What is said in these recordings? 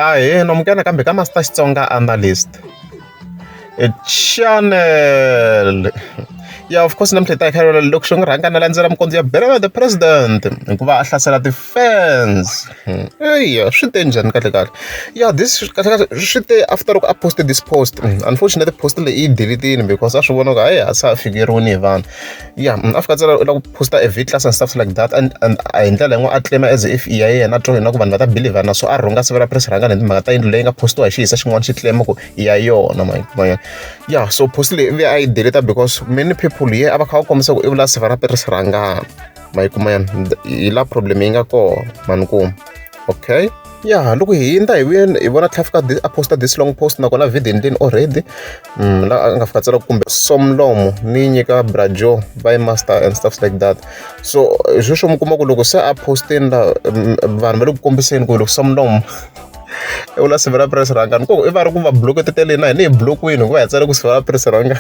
Ahee namukela nakambe ka Master Xitsonga Analyst channel. Yeah, of course namuntlha hi ta hi kha hi loko xo n'wi rhanga na landzela minkondzo ya Benny the President hikuva a hlasela ti-fans. Eya swi te njhani kahle kahle? Yeah, this kahle kahle swi te after loko a post this post. Unfortunately post leyi i yi delete-ini because a swi vona ku hayi a sa ha fikeriwini hi vanhu. Ya a fika a tsala u lava ku post-a a V-class and stuff like that and a hi ndlela yin'wana a claim as if i ya yena a twa yena ku vanhu va ta believer na so a rhunga siva ra Prince Rhangani hi timhaka ta yindlu leyi nga post-iwa hi xihisa xin'wana xi claim ku i ya yona ma yi ya so post leyi ivi a yi delete because many people ye a va kha va kombisa ku i vula siva ra Prince Rhangani ma yi kuma yena hi la problem yi nga kona ma ni kuma okay. Ya loko hi hundza hi vuye hi vona tlhela fika a post-a this long post nakona video endleni already la a nga fika tsala kumbe somlomo ni yi nyika bra Joe va yi master and stuff like that so hi sweswo mi kuma ku loko se a post-ini la vanhu va le ku kombiseni ku loko somlomo i vula sivela Prince Rhangani ku i va ri ku va block-eteleni na hina hi block-wini hikuva hi tsale ku sivela Prince Rhangani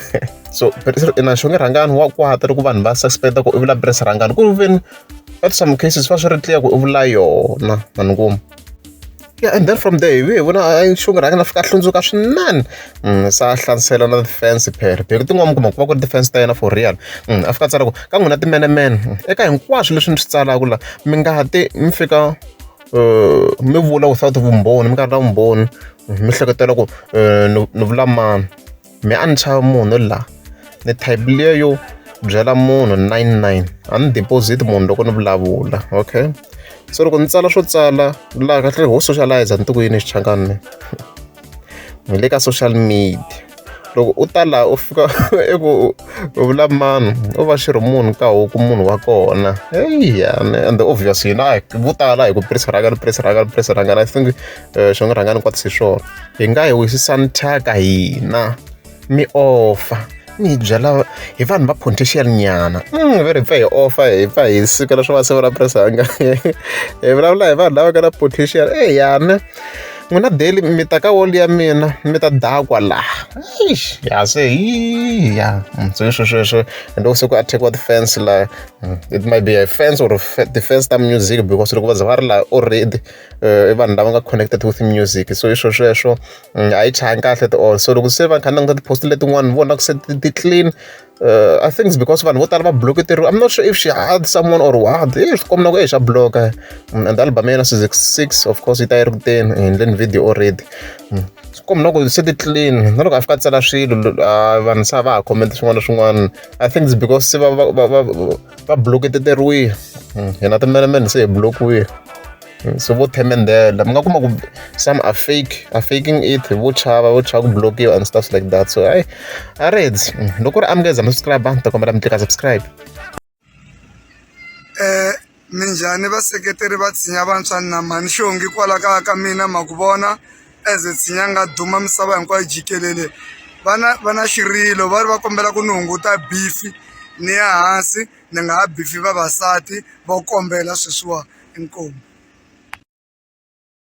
so na Xongi Rhangani wa kwata loko vanhu va suspect-a ku i vula Prince Rhangani ku veni at some cases swi va swi ri clear ku i vula yona ma ni kuma yeah and then from there hi vuye hi vona Xongi Rhangani a fika a hlundzuka swinene se a hlamusela na ti-fans phela phela tin'wana mi kuma ku va ku ri ti-fans ta yena for real a fika a tsala ku ka n'wina timenemene eka hinkwaswo leswi ni swi tsalaka la mi nga ti mi fika mi vula without vumbhoni mi nga ri na vumbhoni mi hleketela ku ni vula mani. Me a ni chavi munhu la ni type liya yo byela munhu 99 a ni deposit munhu loko ni vulavula okay so loko ni tsala swo tsala laha kahle ho socialize ni tiku yini xichangani me hi le ka social media loko u ta laha u fika i ku u vula mani u va xirho munhu ka huku munhu wa kona eya and obvious hina vo tala hi ku Prince Rhangani Prince Rhangani Prince Rhangani I think Xongi Rhangani kwatisa hi swona. Hi nga hi wisisani thyaka hina mi ofa mi hi byela hi vanhu va potential nyana ve ri hi pfa hi ofa hi pfa hi sukela swo va siku ra Press hi vulavula hi vanhu lava nga na potential eya ne n'wina daily mi ta ka wall ya mina mi ta dakwa laha eish ya se hi ya so hi sweswo and loko se ku attack-iwa ti-fans laha it might be a fans or ti-fans ta music because loko va za va ri laha already i vanhu lava nga connected with music so hi swo sweswo a yi chayangi kahle at all so loko se va kha ni languta ti-post letin'wana ni vona ku se ti clean I think it's because vanhu vo tala va block-eteriwa I'm not sure if she had someone or what e swi komba na ku e xa block-a and album ya yena season 6 of course yi ta yi ri ku teni hi endleni video already swi komba na ku se ti clean na loko a fika a tsala swilo vanhu se a va ha comment swin'wana na swin'wana I think it's because se va va va va va block-eteriwile hina timenemene se hi block-iwile so vo themendhela mi nga kuma ku some are fake are faking it vo chava vo chava ku block-iwa and stuff like that so hayi a redzi loko ku ri a mi nge za mi subscribe ni ta kombela mi tlika subscribe. Minjhani vaseketeri va Tshinya Vantshwa na Mhani Xongi kwala kaya ka mina ma ku vona as Tshinya nga duma misava hinkwayo jikelele va na va na xirilo va ri va kombela ku ni hunguta beef ni ya hansi ni nga ha beef-i vavasati vo kombela sweswiwa inkomu.